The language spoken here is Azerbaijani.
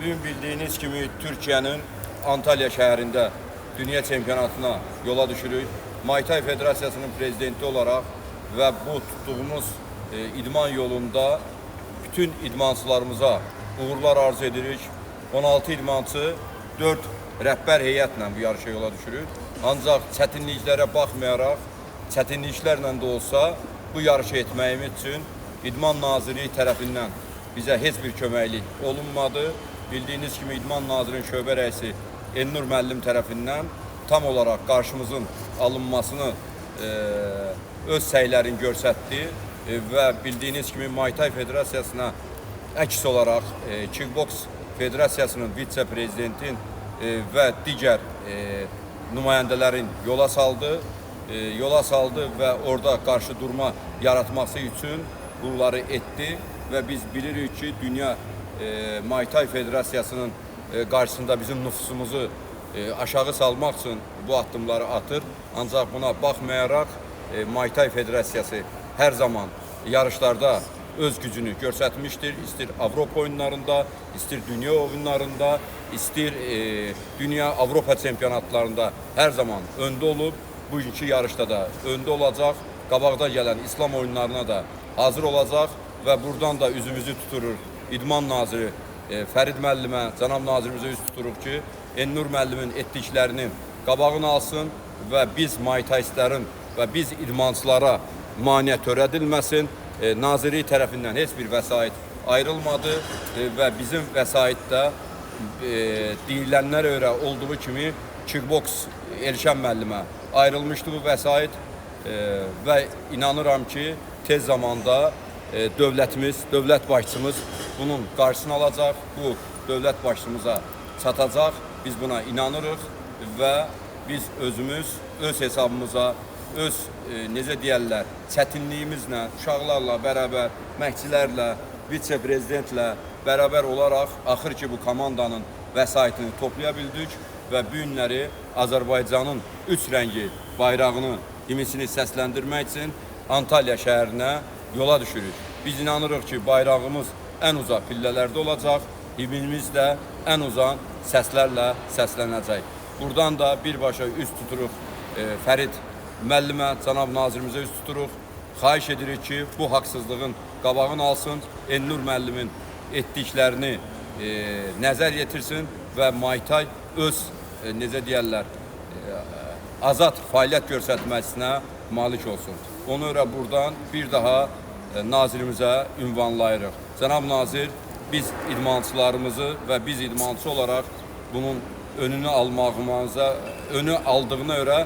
Bugün bildiyiniz kimi Türkiyənin Antalya şəhərində dünya çempionatına yola düşürük. Muay Thai Federasiyasının prezidenti olaraq və bu tutduğumuz idman yolunda bütün idmançılarımıza uğurlar arzu edirik. 16 idmançı 4 rəhbər heyətlə bu yarışa yola düşürük. Ancaq çətinliklərə baxmayaraq, çətinliklərlə də olsa bu yarışı etməyimiz üçün İdman Nazirliyi tərəfindən bizə heç bir köməklik olunmadı. Bildiyiniz kimi İdman Nazirinin şöbə rəisi Elnur müəllim tərəfindən tam olaraq qarşımızın alınmasını öz səylərini göstərdi və bildiyiniz kimi Muay Thai Federasiyasına əks olaraq Kickbox Federasiyasının vitse-prezidentin və digər nümayəndələrin yola saldı. Yola saldı və orada qarşı durma yaratması üçün bunları etdi və biz bilirik ki, Dünya Muay Thai Federasiyasının qarşısında bizim nüfusumuzu aşağı salmaq üçün bu addımları atır. Ancaq buna baxmayaraq Muay Thai Federasiyası hər zaman yarışlarda öz gücünü göstərmişdir. İstir Avropa oyunlarında, istir dünya oyunlarında, istir dünya Avropa çempionatlarında hər zaman öndə olub. Bugünkü yarışda da öndə olacaq. Qabaqda gələn İslam oyunlarına da hazır olacaq və buradan da üzümüzü tuturuq İdman naziri Fərid müəllimə, cənab nazirimizə üz tuturuq ki, Elnur müəllimin etdiklərinin qabağını alsın və biz Muay Thaistlərin və biz idmançılara maneə törədilməsin. Nazirlik tərəfindən heç bir vəsait ayrılmadı və bizim vəsait də deyilənlərə görə olduğu kimi kickbox Elşən müəllimə ayrılmışdı bu vəsait və inanıram ki, tez zamanda dövlətimiz, dövlət başçımız bunun qarşısını alacaq, bu dövlət başçımıza çatacaq. Biz buna inanırıq və biz özümüz öz hesabımıza, öz necə deyərlər, çətinliyimizlə, uşaqlarla bərabər, məşqçilərlə, vitse-prezidentlə bərabər olaraq axır ki bu komandanın vəsaitini toplaya bildik və bu günləri Azərbaycanın üç rəngi bayrağını, himnisini səsləndirmək üçün Antalya şəhərinə yola düşürük. Biz inanırıq ki, bayrağımız ən uzaq pillələrdə olacaq, himnimiz də ən uzaq səslərlə səslənəcək. Buradan da birbaşa üz tuturuq Fərid müəllimə, cənab nazirimizə üz tuturuq. Xahiş edirik ki, bu haqsızlığın qabağını alsın, Elnur müəllimin etdiklərini nəzər yetirsin və Muay Thai öz necə deyərlər, azad fəaliyyət göstərməsinə malik olsun. Ona görə buradan bir daha nazirimizə ünvanlayırıq. Cənab nazir, biz idmançılarımızı və biz idmançı olaraq bunun önünü almağımıza, önü aldığına görə